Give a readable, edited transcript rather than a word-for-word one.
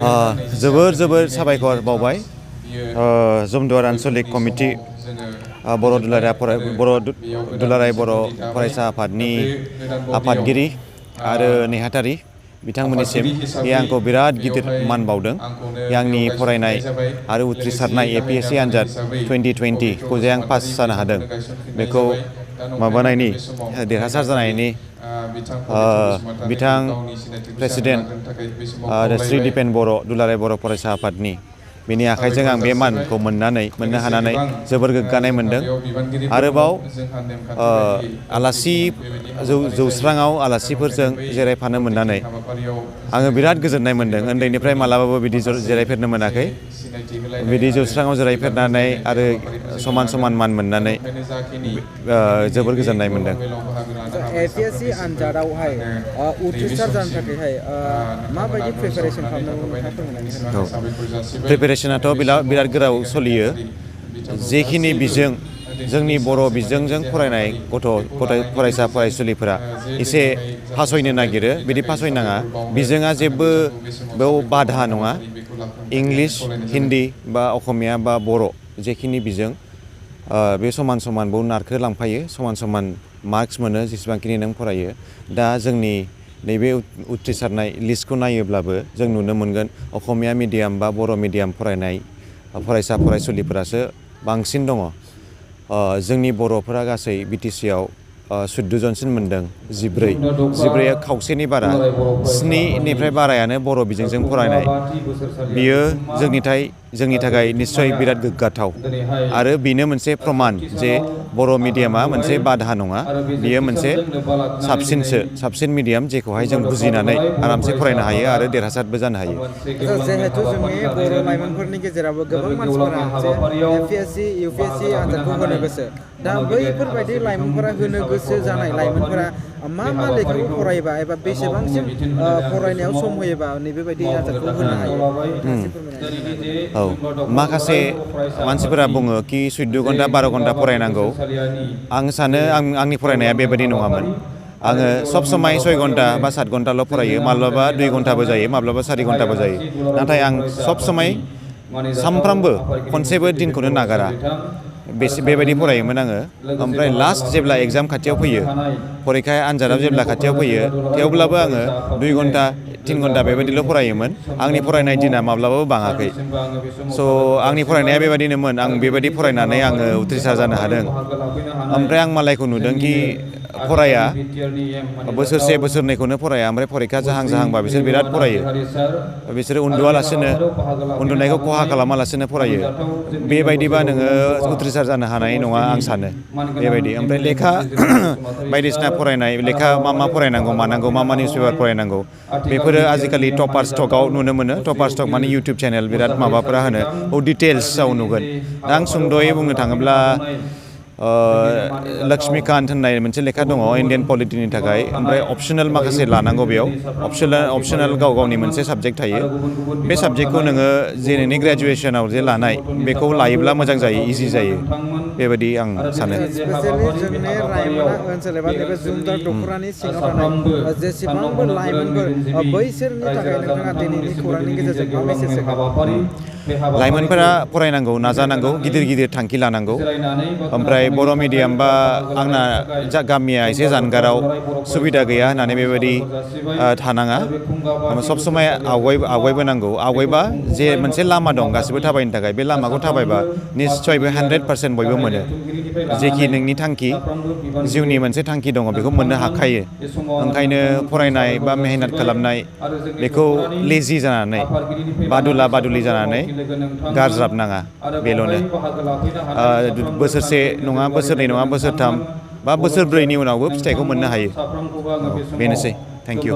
जोबोर साबायखर बावबाय जमदुवार आन्चलिक कमिटि बर' दुलाराय बर' फरायसा आफादनि आफादगिरि आरो नेहाथारि बिथांमोननिसिम आंखौ बिराद गिदिर मान बावदों आंनि फरायनाय आरो उथ्रिसारनाय APSC आनजाद 2020 खौ जे आं पास जानो हादों बेखौ माबानायनि देरहासार जानायनि बिथां प्रेसिडेन्ट श्री दिपेन बर' दुलाराय बर' फरायसा आफादनि बेनि आखाइजों आं बे मानखौ मोननो हानानै जोबोर गोग्गानाय मोनदों आरोबाव आलासि जौस्राङाव आलासिफोरजों जिरायफानो मोननानै आङो बिराद गोजोननाय मोनदों उन्दैनिफ्राय मालाबाबो बिदि जिरायफेरनो मोनाखै बिदि जौस्राङाव जिरायफेरनानै आरो समान मान मोननानै जोबोर गोजोननाय मोनदों APSC आनजादावहाय उथ्रिसार जानो थाखायहाय माबायदि प्रिपारेसन खालामनांगौ प्रिपारेसनाथ' बिराद गोराव सोलियो जेखिनि बिजों जोंनि बर' बिजोंजों फरायनाय फरायसा फरायसुलिफोरा एसे फासयनो नागिरो बिदि फासयनाङा बिजोङा जेबो बेयाव बाधा नङा इंलिश हिन्दी बा असमिया बा बर' जेखिनि बिजों बे समान बेयाव नारखोलांफायो समान मार्क्स मोनो जेसेबांखिनि नों फरायो दा जोंनि नैबे उथ्रिसारनाय लिस्टखौ नायोब्लाबो जों नुनो मोनगोन असमिया मिडियाम बा बर' मिडियाम फरायनाय फरायसा फरायसुलिफोरासो बांसिन दङ जोंनि बर'फोरा गासै BTC आव 14 जनसिम मोनदों 14 खावसेनि बारा 7निफ्राय बारायानो बर' बिजोंजों फरायनाय बियो जोंनि थाखाय निस्सय बिराद गोग्गाथाव आरो बेनो मोनसे प्रमान जे बर' मिडियामा मोनसे बाधा नङा बियो मोनसे साबसिन मिडियाम जेखौहाय जों बुजिनानै आरामसे फरायनो हायो आरो देरहासारबो जानो हायो जिहेतु जोंनि बर' लाइमोनफोरनि गेजेरावबो गोबां मानसिफोरा APSC UPSC आनजादखौ होनो गोसो दा बैफोरबायदि लाइमोनफोरा होनो गोसो जानाय लाइमोनफोरा मा लेखाखौ फरायोबा एबा बेसेबांसिम फरायनायाव सम होयोबा नैबेबायदि आनजादखौ होनो हायो माखासे मानसिफोरा बुङो कि 14 घन्टा 12 घन्टा फरायनांगौ आं सानो आंनि फरायनाया बेबायदि नङामोन आङो सब समय 6 घन्टा बा 7 घन्टाल' फरायो माब्लाबा 2 घन्टाबो जायो माब्लाबा 4 घन्टाबो जायो नाथाय आं सब समय सानफ्रामबो खनसेबो दिनखौनो नागारा बेबायदि फरायोमोन आङो ओमफ्राय लास्ट जेब्ला एग्जाम खाथियाव फैयो फरिखा आनजादाव जेब्ला खाथियाव फैयो थेवब्लाबो आङो 2 घन्टा 3 घन्टा बेबायदिल' फरायोमोन आंनि फरायनाय दिना माब्लाबाबो बाङाखै स' आंनि फरायनाया बेबायदिनोमोन आं बेबायदि फरायनानै आङो उथ्रिसार जानो हादों ओमफ्राय आं मालायखौ नुदों कि फराया बोसोरसे बोसोरनैखौनो फराया ओमफ्राय फरिखा जाहांबा बिसोर बिराद फरायो बिसोरो उन्दुआलासिनो उन्दुनायखौ खहा खालामालासिनो फरायो बेबायदिबा नोङो उथ्रिसार जानो हानाय नङा आं सानो बेबायदि ओमफ्राय लेखा बायदिसिना फरायनाय लेखा मा फरायनांगौ मानांगौ मा निउस पेपार फरायनांगौ बेफोरो आजिखालि टपार स्टकआव नुनो मोनो टपार स्टक माने इउटुब चेनेल बिराद माबाफोरा होनो डिटेल्सआव नुगोन दा आं सुंद'यै बुंनो थाङोब्ला लक्ष्मीकान्त होननाय मोनसे लेखा दङ इन्डियान पलिटिनि थाखाय ओमफ्राय अपसनेल माखासे लानांगौ बेयाव अपसनेल गावनि मोनसे साबजेक्ट थायो बे साबजेक्टखौ नोङो जे नोंनि ग्रेजुवेसनाव जे लानाय बेखौ लायोब्ला मोजां जायो इजि जायो बेबायदि आं सानो स्पेसियेलि जोंनि रायमना ओनसोल एबा नैबे जुमदार दख'रानि सिङाव थानाय जेसेबांबो लाइमोनफोर बैसोरनि थाखाय नोंथाङा दिनैनि खौरांनि गेजेरजों मा मेसेज होगोन लाइमोनफोरा फरायनांगौ नाजानांगौ गिदिर थांखि लानांगौ ओमफ्राय बर' मिडियाम बा आंना गामिया एसे जानगाराव सुबिदा गैया होननानै बेबायदि थानाङा सब समय आवगायबोनांगौ आवगायबा जे मोनसे लामा दं गासिबो थाबायनो थाखाय बे लामाखौ थाबायबा निस्सय बे 100% बयबो मोनो जेखि नोंनि थांखि जिउनि मोनसे थांखि दङ बेखौ मोननो हाखायो ओंखायनो फरायनाय बा मेहनत खालामनाय बेखौ लेजि जानानै बादुलि जानानै गारज्राबनाङा बेल'नो बोसोरसे नङा बोसोरनै नङा बोसोरथाम बा बोसोरब्रैनि उनावबो फिथाइखौ मोननो हायो बेनोसै थेंक इउ